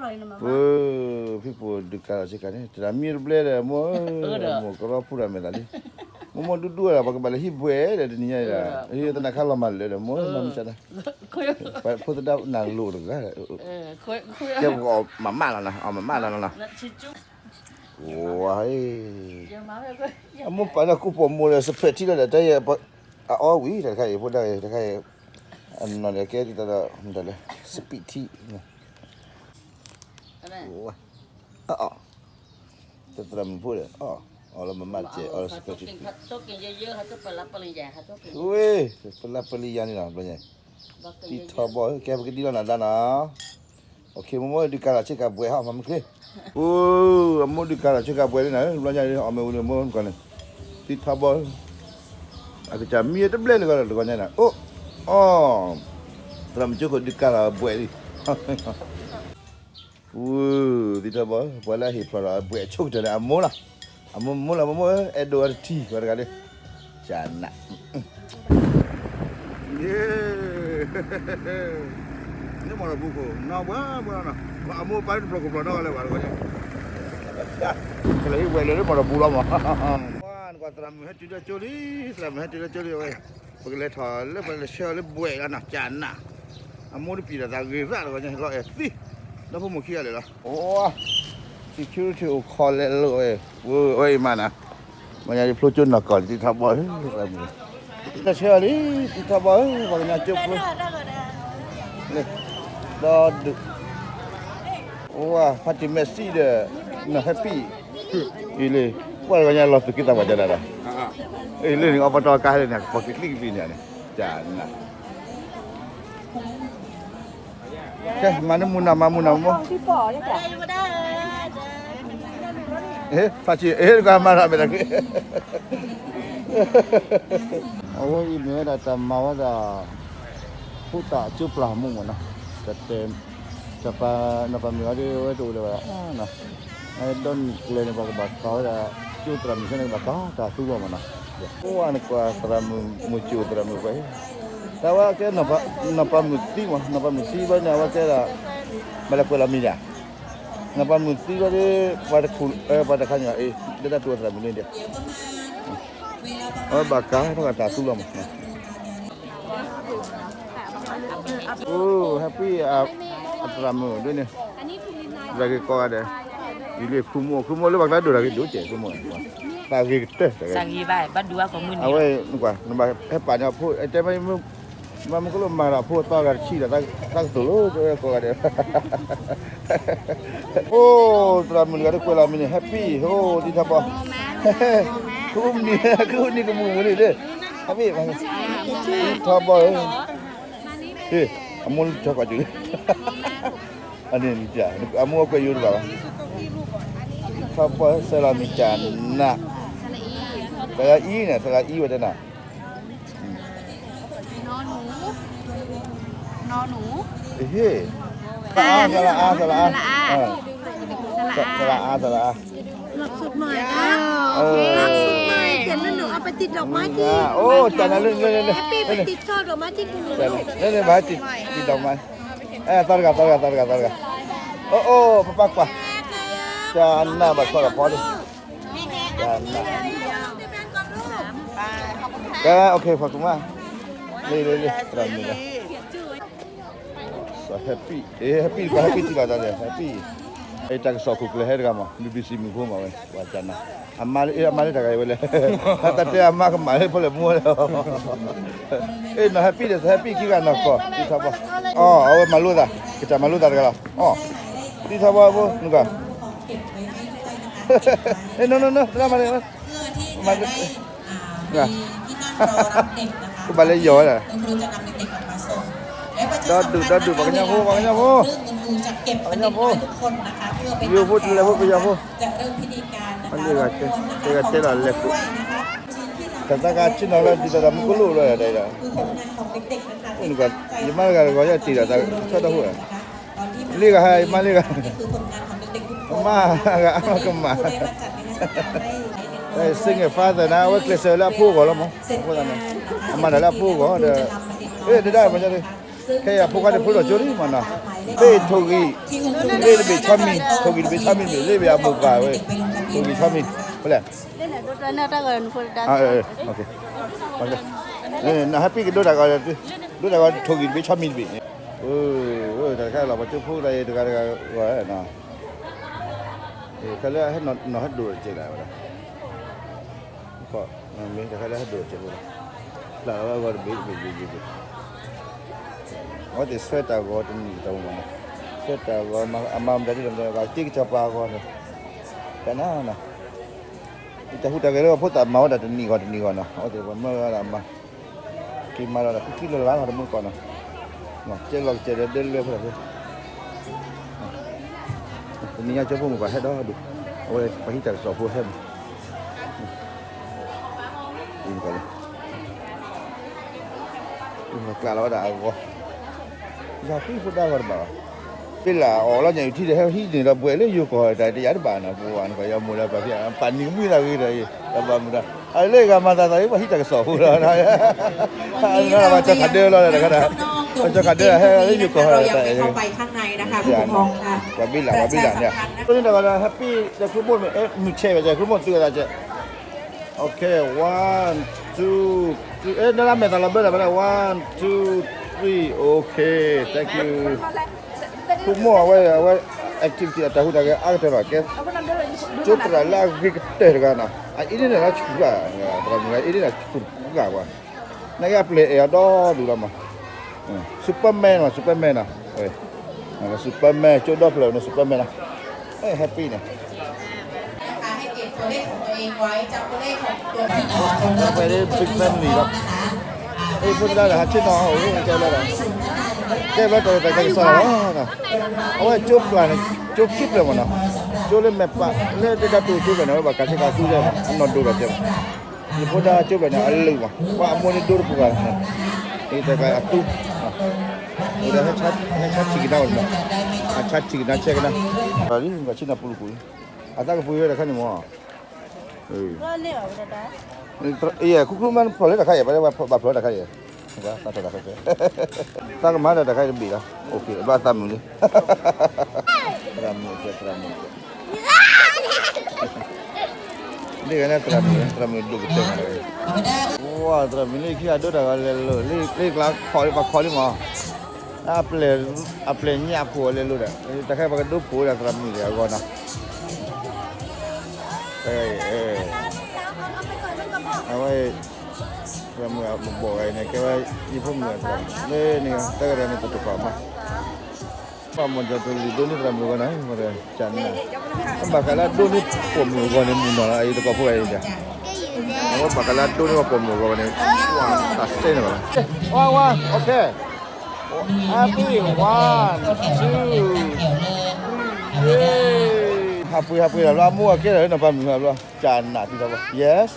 ပဖံဖိဒုးကါလီၤဆ့ကၤန့ၣ် တၢ်မံတဘျဲဒီး မိၢ်ဧၢ, မိၢ်ကရီဖူတၢ်မဲာ်သးလံ, မိၢ်မိၢ်ဒူဒူဒီး ပှၤကဘၣ်လဲၤဟံၣ်ဘှဲးဒီးတနံၤညါအံၤဒီး ဟံၣ်သနာ်ခါလီၤမၢ်လၢာ်ဒီး မိၢ်မၤမုၢ်ဆါတၢ်, ဖိသဒါနၢ်လိာ်တဂၤဒီး ကဲပကအီၣ်မးမးလီၤနီၤ, အီၣ်မးမးလီၤနီၤနီၤ, ဝါ, အမိၢ်ပာ်လၢကူၣ်ပိာ်မိၢ်ဒီး စပဲးထံလီၤဒီး တၢ်အံၤ အအီဝံၤတခါအံၤ ဖိဒၣ်တခါအံၤ, အနီၢ်ဒီးကဲဒ်သိးဒီး မတၤလဲၣ် စပံးထံ အီၣ်, တသရၣ်မုၣ်ဖိဒီး အီၣ်, အီၣ်လၢမမၢ်တကဲ အီၣ်လၢစပဲးထံ, ဝ့ၢ်, ပလၢပလံယါန့ၣ်လီၤ, ဘျီညါ, တံထီဘီ ကဲပကဒံလီၤနၤဒါနီၤ, အိၣ်ခ့ မိၢ်မိၢ်ဒုးကါလီၤဆ့ကၤဘှဲးဟီ မၤမုၢ်ချ့, အိၣ်, အမိၢ်ဒုးကါလီၤဆ့ကၤဘှဲးလံနၤ, ဘျီညါ အီၣ်မ့ၢ်ဝံၤလံမိၢ်ကီၢ်န့ၣ်, တံထီဘီ အကစၢ်မံတဘျဲလၢဂီၢ်လၢတဂီၢ်ညါန့ၣ်, အိၣ်, အီၣ်, သရၣ်မုၣ်ကၠိခိၣ်ဒုးကါလီၤဘှဲးလံ, ဝ့ၢ်, တံထီဘီ ပှၤလၢအဟ့ၣ်ဖျိးဒီးဘှဲးအဆိကတၢၢ်န့ၣ် အမိၢ်လီၤ, အမိၢ်မိၢ်လီၤ မိၢ်မိၢ် အဲၣ်ဒိးအတထံၣ်ဝဲတဂၤလၢ, ကနၣ် ယ့, လၢမီၢ်တဘူခိၣ် နီၢ်ဘှါဘှါနီၤ, အမိၢ်ပၢ်လၢတဖျိးကဖျိးနီတဂၤလၢၤဘၣ်တဂီၢ်န့ၣ်, ကလဲၤဟံၣ်ဝဲလၢလၢမီၢ်တဘူလီၤမး, နကွၢ်သရၣ်မုၣ်ဟဲတုၤလၢကၠိလံ, သရၣ်မုၣ်ဟဲတုၤလၢကၠိလံဝဲ, ပကလဲၤထီၣ်လၢပလဲၤဆှၢအီၤလၢဘှဲးလီၤနီၤ, ကနၣ်, အမိၢ်တပျံၤဒီးသးဂ့ၤသၣ်တဂီၢ်န့ၣ် လီၤအဲၣ်သံ, ဒီဖိမိၢ်ခံဂၤလၢာ်လီၤ, အိၣ်, security အိၣ်ခိးလဲၤလိာ်ဝဲ, ဝဲအံၤမးနၤ မ့ၢ်ညါဒ်ဖျိကၠိနီၢ်ကီၢ်လံ တံထီဘီဧၢ, တၢ်ဆၢအီၤလံ တံထီဘီဧၢ, ပှၤကညီကၠိဖိ, ဒီဒုး, အိၣ်ဝဲ ဖါတံၢ်မဲာ်စံၣ်ဒီး နီၢ် happy, အံၤလံ, ပှၤကညီလီၤသုးက့သးပှၢ်ကနၣ်ဒီး, အံၤလံန့ၣ် အီပတီကါလံန့ၣ် ပှၤကကျံကပံၤန့ၣ်န့ၣ်, ကနၣ် ကဲ မၤန့ၢ်မူနၤ မၤမူနၤမိၢ်, ဖါဆံ အ့ တကမၤတၢ်မဲာ်တၢ်က့, အဝဲအံၤမ့ၢ်ဝဲဒၣ်တၢ်မၤဝဲဒၣ် ဖိသၣ်ကၠိပျၢ်မူမ့ၢ်နီၤ, တၢ်တဲ တၢ်ပာ်နီၢ်ပာ်မုၣ်အီၤဒ်ဝဲတအိၣ်လၢၤဘၣ်, ဒီနံၣ်ကျဲန့ၣ် ပှၤကဘၣ်ကီဝဲဒၣ် ကၠိသရၣ်မုၣ်ဆဲန့ၣ် ကဘၣ်ကီတၢ်သူလီၤမ့ၢ်နီၤ, ပဝဲန့ၣ်ကွၢ်သရၣ်မုၣ် မုၢ်ကၠိသရၣ်မုၣ်ကွၢ်, တၢ်ဝဲကဲ နီၢ်ပာ်မုၣ်သံမ့ၢ် နီၢ်ပာ်မုၣ်သံဘၣ်န့ၣ် အဝဲကဲဒၣ် ဘၣ်လဲၤကွဲးလီၤမံၤဒၣ်, နီၢ်ပာ်မုၣ်သံဘၣ်ဒီး ပှၤတခူ ပှၤတခါန့ၣ် အ့ ဒ်တၢ်တူၢ်သရၣ်မုၣ်န့ၣ်ဒီး အဝဲဘၣ်ကီထီၣ်ကတၢ်သူလီၤမး, အိၣ် happy အသရၣ်မုၣ်ဒ်န့ၣ်, တၢ်ဂ့ၢ်ကီဂၤဒဲး, ယလၢခုမိၢ် ခုမိၢ်လၢပှၤကျါဒိၣ်တၢ်ဂ့ၢ်ဒိၣ်ကဲး ခုမိၢ်, တၢ်ဂ့ၢ်ကတၢၢ်တဂၤ, အဝဲ နကွၢ် နဘၣ်ဟဲပာ်န့ၢ်အဖိ တဲမ့ၢ် မ့ၢ်မုၢ်ကလိၣ်မၤဒီးအဖိအသီဂၤတဆံဒီး တၢ်ကသိၣ်လိ တဝဲကိးဂၤဒဲး, အိၣ် သရၣ်မုၣ်တဂၤတကွဲးလီၤမံၤန့ၣ် happy အိၣ် ဒ်ထီဘီ, ကအိၣ်မံၤ ကအိၣ်နံၤကမူၣ်မူၤန့ၣ်ဒီး happy ထီဘီဧၢ, အမိၢ်လၢထီကွၢ်ကၠူၣ်လံ, အန့ၣ် အမိၢ်အကွဲးယိၤတဘၣ်ဘၣ်, ထီဘီ စဲလီၤမံၤကနၣ်, စဲလီၤအံၤန့ၣ် စဲလီၤအံၤဝဲတနၤ နီၢ်နူ, နီၢ်နူ, ဟ့ၣ်, သလအါ သလအါ သလအါ, သလအါ သလအါ, အိၣ် တၢ်နၤလၢ လၢ လၢ လၢ လၢ ဘၣ်ဟဲတံၢ် တံၢ်ဒီးမါ, သီတဂၤ သီတဂၤ သီတဂၤ သီတဂၤ, အိၣ် အိၣ် ပပၢ်ကွၢ်, တၢ်နၤဘၣ်ဆီဒီးဖီဒၣ်, တၢ်နၤ, ကဲ okay ဖးကမၣ်, လၢ လၢ လၢ သရၣ်မုၣ်လၢ happy, အဲ happy ကွၢ် happy ထံၣ်လီၤတၢ်န့ၣ် happy, အဲ တၢ်ကစီၣ်ခိၣ်ကျၢၢ်ဟဲတဂၤမး BBC မုၣ်ဖိမးဝဲ ပှၤကနၣ်, အမါလၢ အဲ အမါလၢတၢ်ဂၤအံၤဝဲလဲၣ်, တၢ်တဲအမါကမၣ်လၢဖီလဲၣ်မူလၢ အဲ နီၢ် happy ဒီး happy ခံဂၤနီၢ်ကီၢ် သံထီဘီ, အီ အဝဲမၤလိသး ကစၢ်မၤလိသးတဂၤလီၤ, အီ သံထီဘီဖိ နကွၢ် အဲ no no no တဂၤမၤန့ၣ် ကဘၣ်လၢယီၤဝဲဒၣ်, ဒီဒူၣ် ဒီဒူၣ် ပှၤကညီဖိ ပှၤကညီဖိ, ပှၤကညီဖိ, ယိၤဖိ တလဲၤဖိ ပယီၤဖိ, တဂၤတဲလီၤလဲၤခိၣ်, တၢ်သးကဆ့ၣ်နီၤလၢ ဒ်သိးဒီးမုၢ်ကလိၣ်လီၤဒီး, ယမါတဂၤတဂီၤ ယတ့ၢ်ဒီးတၢ်ဆၢတၢ်ဟိၣ်, လ့ဂၤဟဲ ယမါလ့ဂၤ, မါဂၤအါမးကမၣ်, တၢ် single father နၤ အဝဲကျဲးစၢးလၢအဖိအဂီၢ်လီၤမး, အဃိသတးန့ၣ် အမၤတၢ်လၢအဖိအဂီၢ်ဒီး, အဲ ဒဒၣ်မၤ ခဲအံၤအဖိခွါန့ၣ် ဖျိထီၣ်ကၠိလံမးနီၤ, ဘ့ၣ်ထိၣ်ဂံၢ်, ဘ့ၣ်တဘ့ၣ်ဆီမံၤ, ထိၣ်ဂံၢ်တဘ့ၣ်ဆီမံၤတဘ့ၣ်, လ့ၣ်ဘ့ၣ်အမိၢ်ပှၢ်ဝဲ, ထိၣ်ဂံၢ်ဆီမံၤ, ဖဲလဲၣ်, နဟဲပံၣ်ကဒိတၢ်ဂီၤ, ဒိတၢ်ဂီၤထိၣ်ဂံၢ်တဘ့ၣ်ဆီမံၤတဘ့ၣ်န့ၣ်, တၢ်တခါလီၤ ပှၤကၠိဖိတၢ်အံၤတဂၤတဂၤဂီၤ, ခဲလၢာ်ဟဲနီၤဟဲဒိၣ်တကဲးဒၣ်ဝဲဒၣ် မ့ၢ်တခါလၢဟဲဒိၣ်စဲးဖိလီၤ, ပျၢ်လီၤဝဲအဂီၢ်တဘ့ၣ်တဘ့ၣ်တဘ့ၣ်တဘ့ၣ်, အဝဲသ့ၣ်ဆွဲတၢ်ဂီၤတနံၣ်တမံၤ, ဆွဲတၢ်ဂီၤ အမၤမတၤဒ်လဲၣ်မတၤ ဘၣ်က့ၤကစီၤပၤအဂီၢ်န့ၣ်, တၢ်နၤနၤ, တၢ်ဟူးတၢ်ဂဲၤလၢပှၤဖိသၣ်မၤဝဲဒၣ်တနံၣ်ဂီၤတနံၣ်ဂီၤနီၤ, အဝဲသ့ၣ်ပှၤမၢဝဲဒၣ်မၤ က့ၤမၤလီၤဒီး ခံခံလၢ်လၢ်လီၤ တမုၢ်ကီၢ်နီၤ, ကဲလီၤကစဲးဒီးဒဲလွဲဖိလီၤ, တနံၤညါကၠိဖိမုၣ်ပှၢ်ဟဲဒီးဒိၣ်, အဝဲပှၤဟံးတၢ်ကစီၣ်ဖိဟဲမး, အံၤမ့ၢ်ကီၢ်လၢ ကျးလီၤဝဲဒၣ်အဂီၢ်, ယၤဃံဖိဒါဂီၤတဘၣ်ဘၣ်, ပ့လၢအီၣ်လီၤညါအံၤထံဒီး ဟဲဟံးန့ၢ်ဒီးဘှဲးလၢယိၤကီၢ်တၢ်တယာ်တဘၣ်နီၤ, ပှၤနကီၢ်ယီၤမိၢ်ဒီးပှၤဖံး ပာ်နံၤကမှံသးဂ့ၤဒီးအံၤ တဘၣ်မုာ်ဒီး အလၢဂၤမၤသးသးအံၤ ပှၤဟံးတၢ်ကစီၣ်ဖိဒီး ပှၤကၠီခးဒၢလီၤတခါဒီး ပှၤကၠီခးဒၢဟဲလၢယိၤကီၢ်တၢ် ပှၤဘ့ၣ်လၢ် ပှၤဘ့ၣ်လၢ်န့ၣ်, တိၢ်န့ၢ်တၢ်ဂီၤဒီး ဟဲပံၣ်ဒီးကျိမိၣ်မ့ၢ် မုၢ်ဆဲးဝဲကဲ ကျိမိၣ်တုၤဝဲဒၣ်ကဲ, Okay, one, two, three, အဲ နလၢမဲာ်သးလီၤဘၢတၢ်ဖဲလဲၣ်, one, two, three, okay, thank you. ကျိမိၣ်အဝဲ အဝဲ activity အတၢ်ဟူးတၢ်ဂဲၤအါကတၢၢ်ဘၣ်ကဲ, ကၠိသရၣ်လၢအဂ့ၤကတၢၢ်တဂၤနီၤ, အအ့န့ၣ်လီၤဆူၣ်ဂၤ, သရၣ်မုၣ်ဂၤအ့န့ၣ်လီၤဆူၣ်ဂၤကွၢ်, နကပျဲၢ်အဲၣ်အီၤဒီဒူၣ်လီၤမး, Superman နီၤ, Superman နီၤ, Superman ကၠိဒီဖျၢၣ်န့ၣ် Superman နီၤ, အဲ ဟဲပံၣ်န့ၣ် ဝဲဒၣ် big family လီၤ, အဖိသဒါဒီး ဟးဆ့ၣ်နီၤ အိၣ်ကဲဘျီဒီး, ကဲဘျီတၢ်တၢ်ကစီၣ်လီၤ, အဝဲကၠိပျၢ်န့ၣ် ကၠိခံဖျၢၣ်မးနီၤ, ကၠိလၢမဲာ်ပာ် လၢဒဲဒၣ်တိၢ်ကၠိဖျၢၣ်န့ၣ် အဝဲဘၣ်ကးဆ့ကၤသူကဲမး အနီၢ်ဒိၣ်ဒီးကဲမး, ယဖိဒါကၠိဖျၢၣ်န့ၣ် အလုၢ်မး ပှၤအမိၢ်န့ၣ်ဒိတပူၤဂၤ, အံၤတၢ်ကးအသူ, အိၣ်ဒီး ဟဲဆါထံၣ်ကဒါအီၤမး, အဆါထံၣ်ကဒါဆဲးကဒါ, ဘၣ်ဆ့ၣ်နီၤပူၤလီၤပူၤလံ, အသးကပှ့ၤဝဲတခါန့ၣ်မး ယဲ ခူခူမ့ၢ်ဖျိးလၢတခါအံၤ, ဘၣ်ဖျိးတခါအံၤ, သးကမၤဒီးတခါအံၤတဘ့ၣ်လီၤ, ဘၣ်သးမုာ်လံ, သရၣ်မုၣ်, သရၣ်မုၣ်, ဒ်ဂၤန့ၣ် သရၣ်မုၣ်, သရၣ်မုၣ်ဒိၣ်ကတၢၢ်မး, ဝါသရၣ်မုၣ်လၢခံဂၤဒိတၢ်ဂီၤလဲၤလိာ်, လၢကျါခီလံ ပှၤခီလံမး, အပျဲၢ်ညၣ်ဖိလဲၤလိာ်ဒီး တခါပကဒိဖိဒီးသရၣ်မုၣ်ဒီးအဂီၢ်နီၤ အဝဲ သရၣ်မုၣ်အဘီၣ်ဂၤအံၤန့ၣ် ကဲဝဲ ယဖိမုၣ်အသရၣ်မုၣ် လၢန့ၣ် တၢ်ကရၢန့ၣ် ပတပာ်မး ပှၤမီၤကၠီၤတလံၤဒိၣ်န့ၢ်သရၣ်မုၣ်အဂီၢ်န့ၣ် ကနၣ် ဘၣ်ဃးလၢအဒိၣ်န့ၢ်ပိာ်မုၣ်အဂီၢ်န့ၣ် မုၢ်နီၢ်လီၤ အအံၤတကိးဖိဂၤအံၤဒီး အဝဲဘၣ်ဃးလၢအဒိၣ်န့ၢ်ပှၤပိာ်မုၣ်အဂီၢ်န့ၣ် ပှၤတၢ်စဲန့ၣ်ဘၣ်လီၤ ဝါဝါ okay Happy one, two, three, yay. ဟးပှ့ၤ ဟးပှ့ၤလီၤဘျီ အမိၢ်အကဲလီၤ နပှၤမုၢ်ဟးဘျီ ကနၣ်သံသးဘၣ် yes.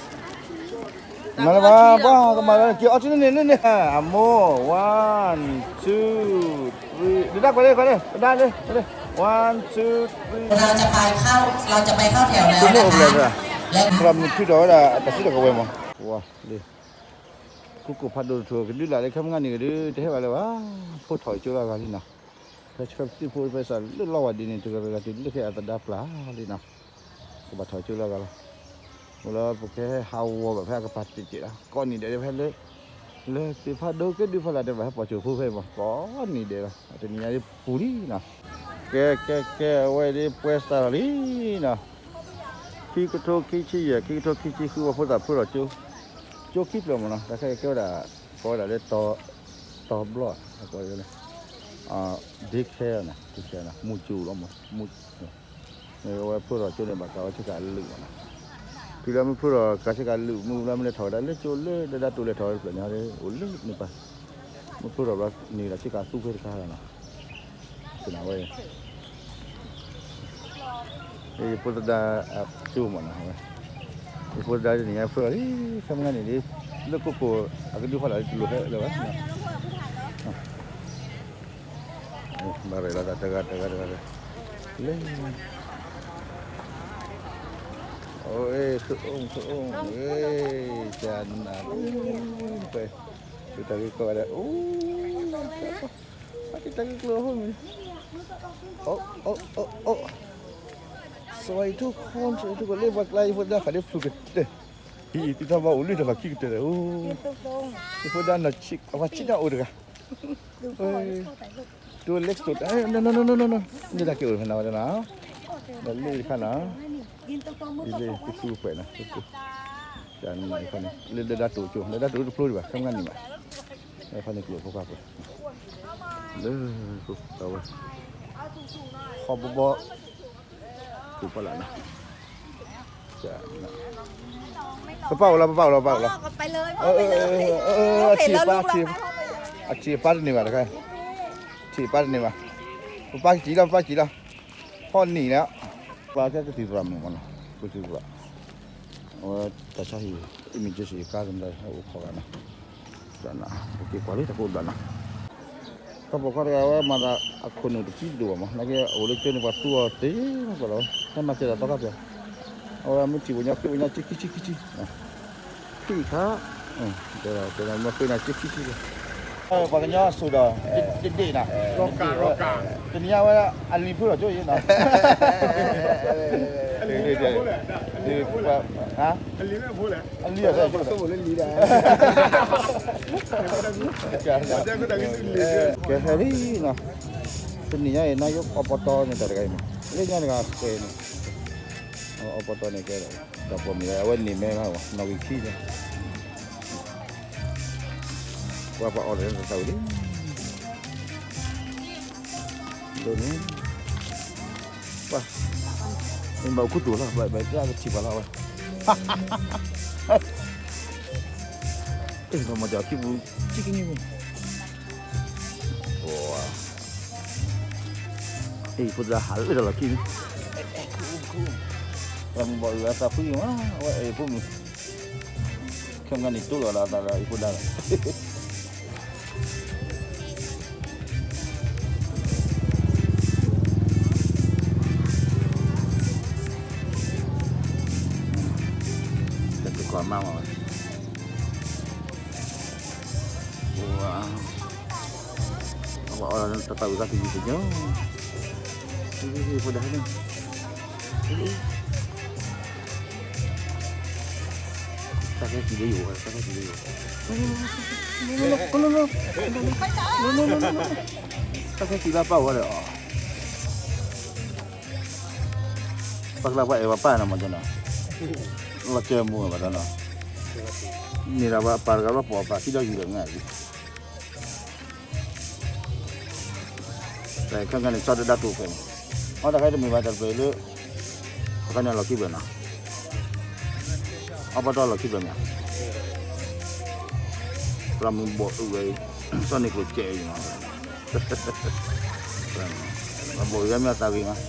မၤလၢၤဘၣ် ပှၤကမၤလၢက့ၤအီထံန့ၣ်န့ၣ်န့ၣ် အမိၢ် one, two, three. ဒုးတၢ်ကွၢ်လၢ ကွၢ်လၢ ပဒါလၢ one, two, three. သရၣ်မုၣ်ထုးထီၣ်ဝဲဒၣ် တၢ်စုတၢ်ကဝဲၤမး ဝါလံ ကူကိၢ်ဖးဒိၣ်တထူၣ် ကဒုးလၢ်လၢခဲမုၢ်နံၤကဒုး တဟဲဘၣ်လၢၤဘၣ် ဖိထီၣ်ကၠိလၢအဂၤလံနီၤ ဖဲဆှၢပသံၣ်ဖိဖဲစးလၢလီဝါဒ်န့ၣ် တဂၤတဂၤတုၤလၢခဲအသဒါပျၢ်လံနီၤ ကဘၣ်ထီၣ်ကၠိလၢအဂၤလီၤ အိၣ်လၢပကဟဲဟးဂီၤဘၣ်ဖဲအကပၤတ့ၢ်တ့ၢ်လီၤ ကိးနံၤဒဲးဖဲလၢ လၢသ့ၣ်ဖးဒိၣ်ကဲဒုးဖးလၢ်တဲဘၣ်ဟဲပိာ်ကၠိဖိဖဲမး ကိးနံၤဒဲးလီၤ တနံၤညါဒ်ပူၤလံနီၤ ကဲကဲကဲ အဝဲဒ်ပှဲၤစးထီၣ်လံနီၤ ခံကထိခံဆံယဲၢ် ခံကထိခံဆံဃု ပှၤဖိသၣ်ဖျိထီၣ်ကၠိ ကၠိခံဖျၢၣ်မးနီၤ တၢ်ခဲကဲဝဲဒၣ် ကိးဝဲဒၣ်လၢ တီၤဘျီၣ် ကိးဝဲလၢ daycare နီၤ daycare နီၤ မူကၠိလီၤမး မူ အဝဲဖျိထီၣ်ကၠိန့ၣ် ဘၣ်ကးဝဲဆ့ကၤအလုၢ်မးနီၤ တုၤလၢမ့ၢ်ဖျိထီၣ်ကးဆ့ကၤလုၢ် မ့ၢ်ဘျီမ့ၢ်လဲၤထီၣ်ဝဲဒၣ်လၢကၠိလၢဒဲဒၣ်တိၤလဲၤထီၣ်ဝဲတဖျၢၣ်န့ၣ် အိၣ်လၢန့ၣ်ပၤ မ့ၢ်ဖျိထီၣ်ဘျီန့ၣ်ဒီးဆ့ကၤသူဖဲတခါလီၤနီၤ ကနၣ်ဝဲ ယဖိသဒါကၠိမးနီၤ ယဖိသဒါတနံၤညါဖျိထီၣ်လံ ခဲမုၢ်နံၤန့ၣ်ဒ် လၢကိၢ်ကိၢ် အကဒုးဖီလာ်လံတလိၣ်ဟဲလၢၤဘၣ် ဘၣ်ရဲၣ်လီၤသးတဂၤတဂၤတဂၤ လၢ အိၣ် အ့ သုအိၣ် သုအိၣ် အ့ ကနၣ် ပှဲၤ သုတၢ်ဂ့ၢ်ကီးဂၤဒဲး အိၣ် အတၢ်ဂ့ၢ်ကျိၤဟိမ့ၢ် အိၣ်, အိၣ်, အိၣ်, အိၣ်, စဝါအံၤထူၣ်ခီ, စဝါအံၤထူၣ်ခီ လၢပှၤကျါအံၤ ဖိဒၣ်ဃးလၢဖျူးကတၢၢ်, ဟံၣ်အံၤ သုထီၣ်ဘၣ်အိၣ်လၢတၢ်လီၢ်ခံကတၢၢ်လဲၣ်, အိၣ်, ယဖိဒၣ်နီၢ်ဆံး အဝဲဆံးန့ၣ်အိၣ်တဂၤ, တိၢ် let's go, လၢတၢ်က့ၤအိၣ်ဖဲနၤဝဲဒၣ်နီၤ, ဒီးလၢတခါနီၤ, ယလၢကသူပှဲၤနီၤ, လၢဒၢတၢ်တိၢ်ကၠိ, လၢဒၢတၢ်တိၢ်တဖျိဒံးဘၣ် ခဲမုၢ်နံၤမး, လၢခါန့ၣ်ကျိၤဖိခွါပှဲၤ, လၢ, အဝဲ, ဟီၣ်ဘီဘီ, ကူၣ်ပလၢ်နီၤ, ပပၢ်အိၣ်လီၤ ပပၢ်အိၣ်လီၤ ပပၢ်အိၣ်လီၤ, အဆံးအပၢ်, အဆံးအပၢ်တန့ၢ်ဘၣ်တခါ, အဆံးအပၢ်တန့ၢ်ဘၣ်, ပပၢ်ကစံးလီၤ ပပၢ်ကစံးလီၤ, ဖီၣ်နံၤလီၤ, ပှၤကဲကသံၣ်သရၣ်မုၣ်မးနီၤ, ကသံၣ်သရၣ်, အဝဲတၢ်ဆါဟံၣ် emergency ကါသနၢၣ် အိၣ်ခိးဂၤနီၤ, က့ၤကွၢ်လၢတၢ်ကိးဘျၣ်နီၤ တၢ်ပိာ်ခွါတဂၤဝဲ မၤသးအခိၣ်နူာ်တဆံတဒူၣ်ဘၣ်မး, နာ်က့ အအိၣ်လၢကၠိန့ၣ် ပှၤသူအီၤတ့ၢ်လီၤ, ဟဲမၤစၢၤတၢ်သီခါပျၢၤ, အဝဲမ့ၢ်ထံၣ်ပှၤညီဃ့ပှၤညီ ဆံခံဆံခံဆံ, ဖံးခါ, တဲမ့ၢ်ဃ့နၤ ဆံခံဆံ, ပှၤကညီစိၤဒီး တဒ့ၣ်နၤ, တနံၤညါဝဲ အလံၤဖုလီၤကၠိအံၤနီၤ, အလံၤအီၤ ကဲဟဲလံနီၤ, တနံၤညါအံၤ နယိအီပီတီန့ၣ် တၢ်တဂၤအံၤန့ၣ် လၢညါတဂၤဃဲၤန့ၣ်, အီပီတီန့ၣ်ကဲ, တၢ်ပိာ်မုၣ်လၢအဝဲန့ၢ်မဲမးဝဲ နီၣ်ဂံၢ်ခံန့ၣ်, ပှၤပှၤအီၣ်တၢ်တၢ်ဝံၤလံ, ဒ်န့ၣ်, ပှၤ, မ့ၢ်ဘၣ်အိၣ်ခူသူၣ်လီၤ ဘၣ်ဘၣ်ကထံၣ်ပှၤလီၤဝဲ မ့ၢ်မၤစၢၤခံပူၤ ဆံကနံၣ်ပူၤ, အ့ၣ် ဖိသဒါဟးလၢတၢ်လီၢ်ခံန့ၣ်, ပှၤမုၢ်ဘၣ်အုၣ်အသးဖုအံၤမး အဝဲအဲၣ်ဖိမုၣ်, ခဲမုၢ်နံၤတိၢ်လီၤဒီးအသးဒီး အ့ၣ်ဖိဒါလီၤ တၢ်ကီမးမးဝဲ, အဝဲအီၣ်တၢ်သးဝံၣ်သးဖံးဖံးတညီ, ဖိဒါန့ၣ်, တၢ်ခဲကံၤလၢယအိၣ်, တၢ်ခဲကံၤလၢယအိၣ်, တၢ်ခဲကံၤလၢပၢ်ဝဲဒီး ပှၤကျါပှၤအဲၣ်ပှၤပၢ်နီၤ မ့ၢ်ကနီၤ, လီၤစၢၤမူဘၣ်ဒီးနီၤ, န့ၣ်ဒီးပှၤပၢ်တဂၤဘၣ်ပိာ်ပၢ်ခံဒီးယံၤဒီးငါ, တၢ်ခဲကနံၣ်န့ၣ် ဆီတဒါတိာ်ဖဲန့ၣ်, အီတၢ်ခဲတမ့ၢ်ဘၣ်တၢ်တပှဲၤလၢ, အခါန့ၣ်လီၢ်ခံဘျီနီၤ, အီပီတီလီၢ်ခံဘျီမ့ၢ်ဧါ, သရၣ်မုၣ်ဘီၣ်အုၣ်ဝဲအံၤ, စီၤန့ၢ်ကျိၣ်စဲးအံၤနီၤ, ဘီၣ်အုၣ်ဝဲမ့ၢ်အသးဂ့ၤမး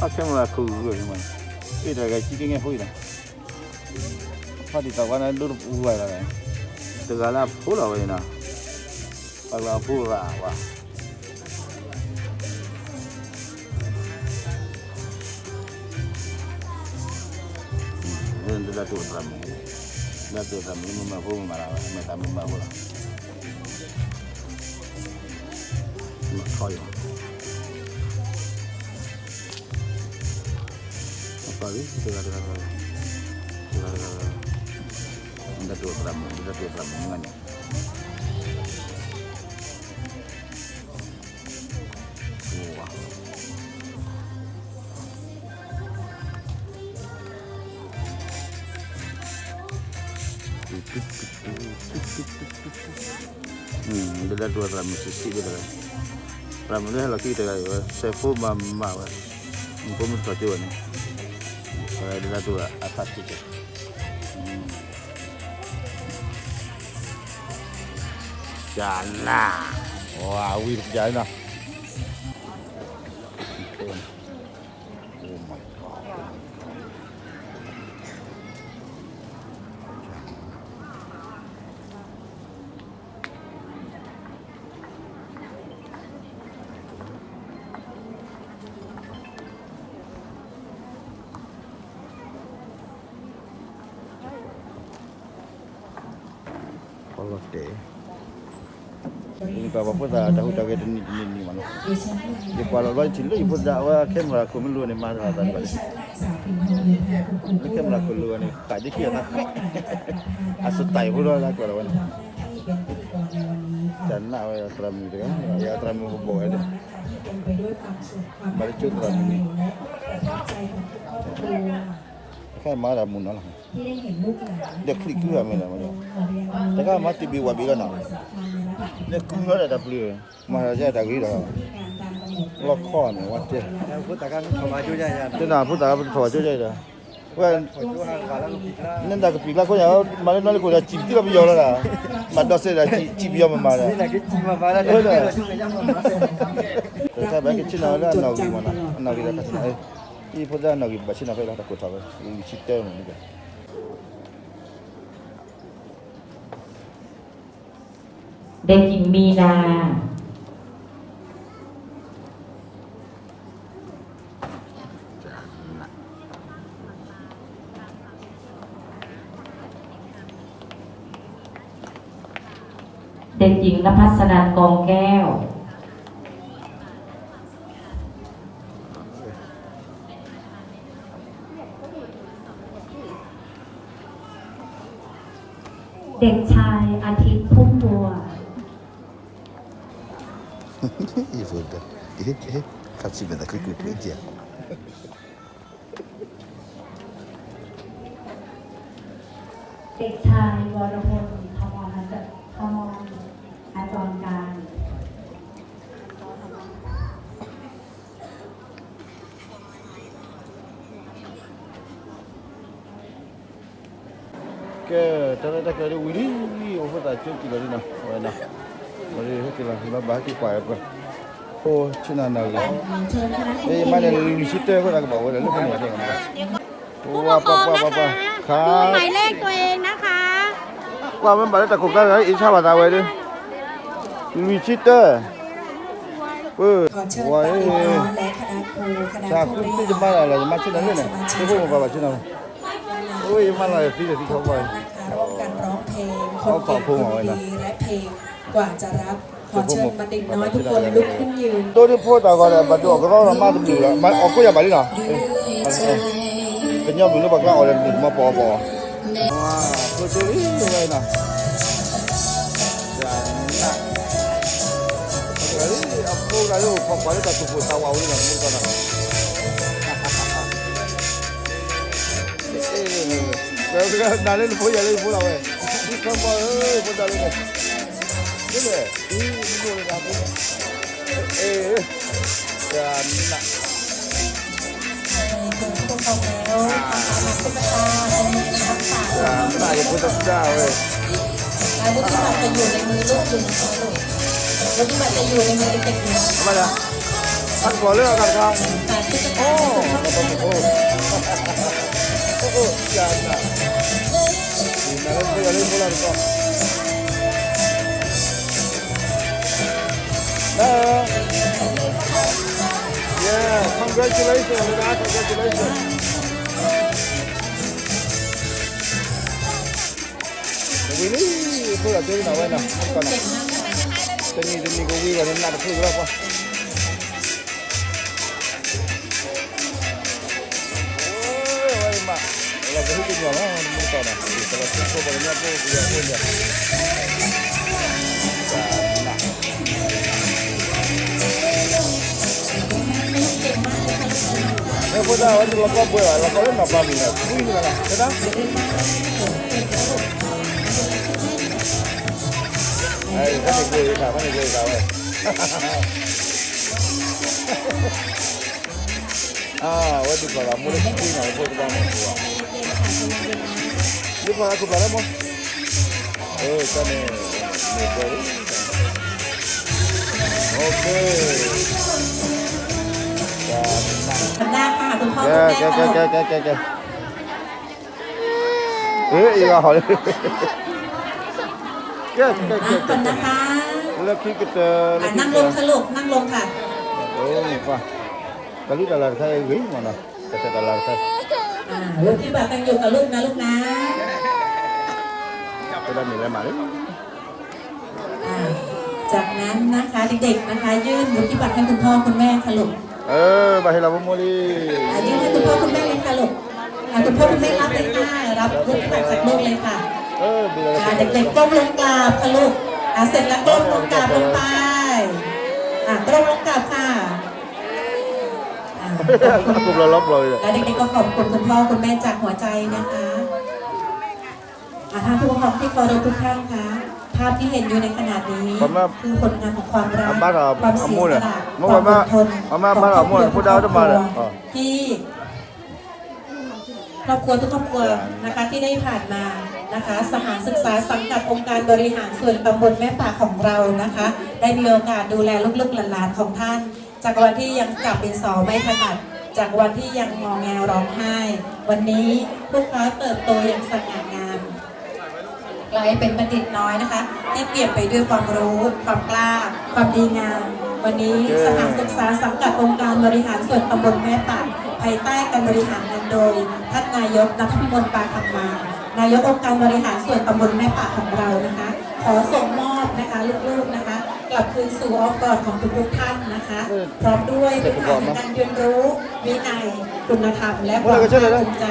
အခဲမုၢ်လၢ်ခိၣ်ဂုၢ်ဂုၢ်မး, အ့ၣ်တဂၤကံက့ၤငဲၢ်ဖိအံၤနီၤ, ဖါတံၢ်သးဝါန့ၣ် ဒိၣ်တပူၤဝဲလီၤ, တဂၤလၢအဖိလီၤဝဲအံၤနီၤ, ပှၤလၢအဖိရၣ်ဝဲ လၢဒၢးတိၢ်သရၣ်မုၣ်, ဒၢးတိၢ်သရၣ်မုၣ်လၢမုၢ်မၤဖိမုၢ်မၤလၢ်ဝဲ မ့ၢ်သးမုၢ်မၤဖိလီၤ, မၤထီၣ်ယီၤ, အပၢ်လံ တဂၤတဂၤတဂၤ, တဂၤတဂၤတဂၤ, ဒၢးတိၢ်သရၣ်မုၣ် ဒၢးတိၢ်သရၣ်မုၣ်မုၢ်န့ၣ် ဒၢးတိၢ်သရၣ်မုၣ်စံးစံးဒၣ်တဂၤ, သရၣ်မုၣ်လၢဟဲလီၤခံတဂၤအံၤဝဲ စဲးဖိမၤမၤဝဲ, မုၢ်ဖိမုၢ်ထီၣ်ကၠိဝဲန့ၣ်, ဒၢးတိၢ်အဖးထံကဲ, ကနၣ်, ဝၤဝံၤတကနၣ်, Oh my God. ယကွၢ်ပှၤဖိသၣ်တၢ်ဟူးတၢ်ဂဲၤတနံၤတနံၤနံၤမးနီၤ, ယကွၢ်လီၤဘျီယထံၣ်လၢယဖိသၣ်ဝဲ camera ခိၣ်မ့ၢ်လိၤန့ၣ် မၤတၢ်သးဘၣ်, လၢ camera ခိၣ်လိၤဝဲန့ၣ် ဃးဒ်ခံဂၤသးဃဲ, အစတၢ်ဖိလီၤ လၢကွၢ်လီၤဝဲန့ၣ်, တၢ်နးဝဲသရၣ်မုၣ်တဂၤ, ယသရၣ်မုၣ်ဘီၣ်ဝဲန့ၣ်, ဘၣ်လၢကၠိသရၣ်မုၣ်န့ၣ် အခါမၤတၢ်မုာ်နီၤလီၤ, ဒီးချံးကုၢ်အမ့ၢ်လီၤ, တခါမၤတံၢ်ဘ့ၣ်ဝဲဘ့ၣ်လီၤနီၤ, လၢကုၢ်လီၤဒီးတၢ်ပျုၤ, မၤတၢ်ယဲတၢ်ဂ့ၤဒီး, လီခီန့ၣ် ဝဲတဲ, တနၤဖိသၣ်ကပထီၣ်ဘၣ်ကၠိယဲဒီး, ဝဲ, နတၢ်ကပံာ်ကျါခိၣ်ညါ, မၤလၢနီၢ်လၢခိၣ်ဒီး စံၣ်ပတံၢ်လီၤပယီၤလီၤဒီး, မၤဒီးစဲးဒီး စံၣ်ပယီၤမၤမၤဒီး, တၢ်ခါဘၣ်ကဆ့ၣ်နီၤဝဲလၢအနီၣ်ဂံၢ်မးနီၤ, အနီၣ်ဂံၢ်ဒီးခါဆ့ၣ်နီၤ, အဖိသၣ်အနီၣ်ဂံၢ်ဘၣ်ဆ့ၣ်နီၤဖဲလီၤ တၢ်ခိၣ်ထီၣ်ဝဲ, ဝံၤဆံတၢမးနီၤ, เด็กหญิงมีนา เด็กหญิงนภัสนันท์ กองแก้ว เด็กชายอาทิตย์ พุ่มบัว ယဖိဒၣ်, ခါဆံမဲာ်သးခုကၢၢ်ကၢၢ်ကဲ, เด็กชายวรพล พมร พมร อาจารย์การ ကဲ, တၢ်ရဲၣ်တၢ်ကျဲၤဒ်ဝံၤလံ, အိၣ်ဖှိၣ်သးကၠိကံၢ်လီၤဒ်နီၤ, ဝဲနီၤ, ဝဲဒ်ဟဲက့ၤလီၤ ဘၣ်ဟဲက့ၤကွၢ်ဝဲပှၤ, ဖိဆ့ၣ်နီၤနီၣ်ဂံၢ်, မ့ၢ်ယမါန့ၣ် လွံၢ်ဆံတ�ၢ အဃိသတးကဘၣ်ဝဲဒၣ်လၢဖိန့ၣ်, ပှၤပှၤပှၤပှၤပှၤ, ခါ, หมายเลขตัวเองนะคะ ကွၢ်မ့ၢ်ဘၣ်လၢတၢ်ခိၣ်ကျါ အ့ၣ်ဆါဘၣ်သးဝဲဒၣ်, လွံၢ်ဆံတၢ, ပှၤ, ဝဲ, တၢ်ဃုသ့ၣ်ယမါလီၤလီၤ ယမါဆ့ၣ်နီၤန့ၣ်, သ့ၣ်ဖိမ့ၢ်ပှၤဘၣ်ဆ့ၣ်နီၤ, အိ�ယမါလီၤသံဒီးသံထီၣ်ပှၤ, အီၣ်ခီၣ်ဖိမးဝဲနီၤ, သ့ၣ်ဖိမ့ၢ်ပှၤဘၣ်ဆ့ၣ်နီၤ, တိၢ်ဒ်ဖိတၢ်ဂီၤဒီး ဘၣ်ဒုးအီၣ်ကရီဒီးမါတမုာ်လီၤ, မ့ၢ်အီၣ်ကိးယၤဘၣ်လံနီၤ, ကညီမုၢ်လၢပှၤကျါအီၣ်ဒီးမုာ်မီၢ်ပီၤပီၤ, ဖိဒိၣ်လံဝဲနီၤ, တဂၤလံ, အဖိဂၤလၢအိၣ်ခိးကွၢ်လၢတၢ်သူၣ်ပိၢ်သးဝးဝဲလီၤ မုၢ်ကီၢ်နီၤ, ဝဲတဂၤနၤလၢနဖိယၤလၢယဖိလီၤဝဲ, ယခီပီဧၢ ဖိဒၣ်လၢန့ၣ်, ဒ်လဲၣ်, ဒ်နမိၢ်လၢနဖိ, အ့, တဂၤနၤ နၤယဖိတၢ်ဝဲ, အမါဒၣ်, အကီၢ်လၢအဂၤတခါ, အိၣ်, အိၣ်, အိၣ်, နၤလၢဖိယၤလၢဖိလီၤတကီၢ် Yeah, congratulations, Lena, congratulations. ဝံၤလံ, ဖိလီၤကၠိလံနီၤဝဲနီၤ, ကီၢ်နီၤ, တနံၤတနံၤကဝံၤဂီၤန့ၣ် နးတဖျၢၣ်ကလီၤပှၤ ဝဲမး, လီၤကဟ့ၣ်ကညီၤလီၤ မုၢ်ကတီၢ်နီၤ, ကလီၤဆိဖိပှၤကညီဖိကယီၤဖိလံ, မ့ၢ်ဖိသၣ်ဝဲတလီၤကီဘှဲဘၣ်, လီၤကီလၢနီၢ်ပၤမုၣ်န့ၣ် ကွံန့ၣ်လီၤ, တဲဒၣ်, ဖဲန့ၣ်ကွံခါ, ဖဲန့ၣ်ကွံခါဝဲ အဝဲဒုးဖျိးလီၤ မိၢ်လၢခံကွံနီၤ ဖိတဘီမုၢ်, ဒုးဖျိးလီၤခိၣ်ဖျိးလၢမိၢ်, အၢ တၢ်န့ၣ်, န့ၣ်ကွဲ, โอเค, ကဲ, ကဲ, ကဲ, ကဲ, ကဲ, ကဲ, เอ๊ะ อีกอ่ะ ขอเลย แก้ แก้ แก้ แก้ นะคะ เลือกคลิปกระเตอร์ เลือกคลิปกระเตอร์ อ่ะ นั่งลงค่ะลูก นั่งลงค่ะ เออ นี่ป่ะ ตะลุตะลาตะไคร้เฮ้ย มาหน่อย แต่แต่ตะลาตะไคร้ อ่า ลูกที่แบบกันอยู่กับลูกนะลูกนะ ก็ได้มีอะไรมาเลย อ่า จากนั้นนะคะ เด็กๆนะคะ ยื่นวุฒิบัตรให้คุณพ่อคุณแม่ค่ะลูก เออ บาทให้เราพวกโมลี อ่ะ ยื่นให้คุณพ่อคุณแม่เลยค่ะลูก อ่ะ คุณพ่อคุณแม่รับเลยค่ะ รับวุฒิบัตรจากลูกเลยค่ะ เออ ดีเลย อ่ะ เด็กๆก้มลงกราบค่ะลูก อ่ะ เสร็จแล้วก้มลงกราบลงไป อ่ะ ก้มลงกราบค่ะ อ่ะ ขอบคุณ กลุ่มเราล็อกเราเลย และเด็กๆก็ขอบคุณคุณพ่อคุณแม่จากหัวใจนะคะ อ่ะ ท่านผู้ปกครองที่เคารพทุกท่านคะ ภาพที่เห็นอยู่ในขณะนี้ คือผลงานของความรัก ความเสียสละ ความอดทน ของครอบครัวทุกครอบครัว ที่ ครอบครัวทุกครอบครัวนะคะ ที่ได้ผ่านมานะคะ สถานศึกษาสังกัดองค์การบริหารส่วนตำบลแม่ปะของเรานะคะ ได้มีโอกาสดูแลลูกๆหลานๆของท่าน จากวันที่ยังจับดินสอไม่ถนัด จากวันที่ยังงอแงร้องไห้ วันนี้พวกเขาเติบโตอย่างสง่างาม กลายเป็นบัณฑิตน้อยนะคะ ที่เปี่ยมไปด้วยความรู้ ความกล้า ความดีงาม วันนี้สถานศึกษาสังกัดองค์การบริหารส่วนตำบลแม่ปะ ภายใต้การบริหารงานโดย ท่านนายก ณัฐพิมล ปาคำมา นายกองค์การบริหารส่วนตำบลแม่ปะของเรานะคะ ขอส่งมอบนะคะ ลูกๆนะคะ กลับคืนสู่อ้อมกอดของทุกๆท่านนะคะ พร้อมด้วยพื้นฐานของการเรียนรู้ วินัย คุณธรรม และความภาคภูมิใจ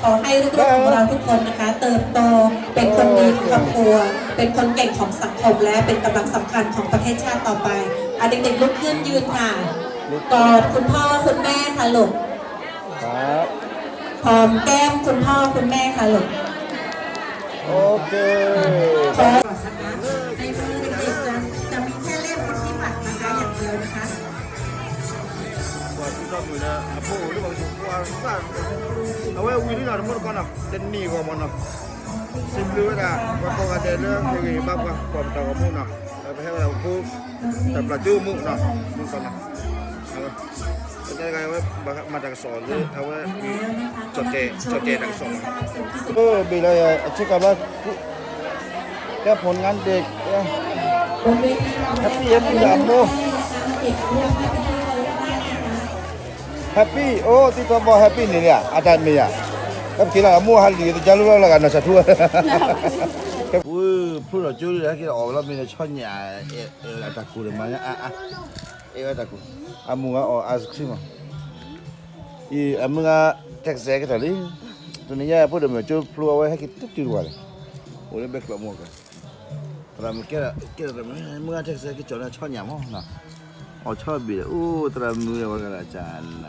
ขอให้ลูกๆของเราทุกคนนะคะ เติบโตเป็นคนดีของครอบครัว เป็นคนเก่งของสังคม และเป็นกำลังสำคัญของประเทศชาติต่อไป อ่ะ เด็กๆลุกขึ้นยืนค่ะ กอดคุณพ่อคุณแม่ค่ะลูก ครับ หอมแก้มคุณพ่อคุณแม่ค่ะลูก โอเค ขอ นะคะ ในมือเด็กๆจะ จะมีแค่เลขวุฒิบัตรนะคะ อย่างเดียวนะคะ အဖိအိၣ်လၢပှၤကစၢ်ဖိအစၢ်, အဝဲဝံၤလံနီၤ တမူတကီနီၤ တနံၣ်ဂီၢ်မးနီၤ, စံးဘျုးဝဲဒၣ် ပှၤကိးဂၤဒဲးလၢဟ့ၣ်ဂံၢ်ဟ့ၣ်ဘါပှၤ ကွၢ်ပတၢ်ဂီၤမူနီၤ, ပဟဲဝဲဒၣ်ပဖိ တၢ်ပျၢ်ကၠိမူနီၤ မူကီနီၤ, အဝဲ ပတဲတဂၤဝဲ ဘၣ်မၤတၢ်ကစီၣ်လၢ အဝဲ ကၠီၣ်တဲာ် ကၠီၣ်တဲာ်တၢ်ကစီၣ်မး, အိၣ်ဘ့ၣ်လီၤ အဆ့ကၤဘျါ ကဲဖိနငါဒ့ၣ် happy happy အမိၢ် happy အိၣ် သံသီဘီ happy န့ၣ်လံ အတၢ်မ့ၢ်ဧါ, ကဲပက့ၤလီၤ အမိၢ်ဟးလံၤ တကါလၢလီၤလီၤဂာ်နီၢ်ဆၣ်ထူ ဝဲဖျိထီၣ်ကၠိလံ ဟဲက့ၤအီၣ်ဝဲလီၤမ့ၢ်န့ၣ် ဆီညၣ် အဲၣ်ဝဲဒၣ်တၢ်ကူၣ်ဒီးမၤညါအါအါ, အဲၣ်ဝဲတၢ်ကူၣ်, အမိၢ်ဂၤအီၣ် ice cream မး, အံၤ အမုၢ်ဂၤ တၢ်ကစဲးကတီၢ်လံ, တနံၤညါဖိဒိၣ်မုၣ်ကၠိဖျိအဝဲဟဲက့ၤတတုၤတဝၤလဲၣ်, အိၣ်လၢဘဲကျိးမိၢ်ကၢ, သရၣ်မုၣ်ကဲဒီး ကဲဒီး မုၢ်ဂၤတၢ်ကစဲးကတီၢ်န့ၣ် ဆီညၣ်မးနီၤ, အီၣ်ဆီဘ့ၣ်ဒီး အိၣ်သရၣ်မုၣ်ဒီး ဝဲဂၤဒၣ်ကၢ်နၤ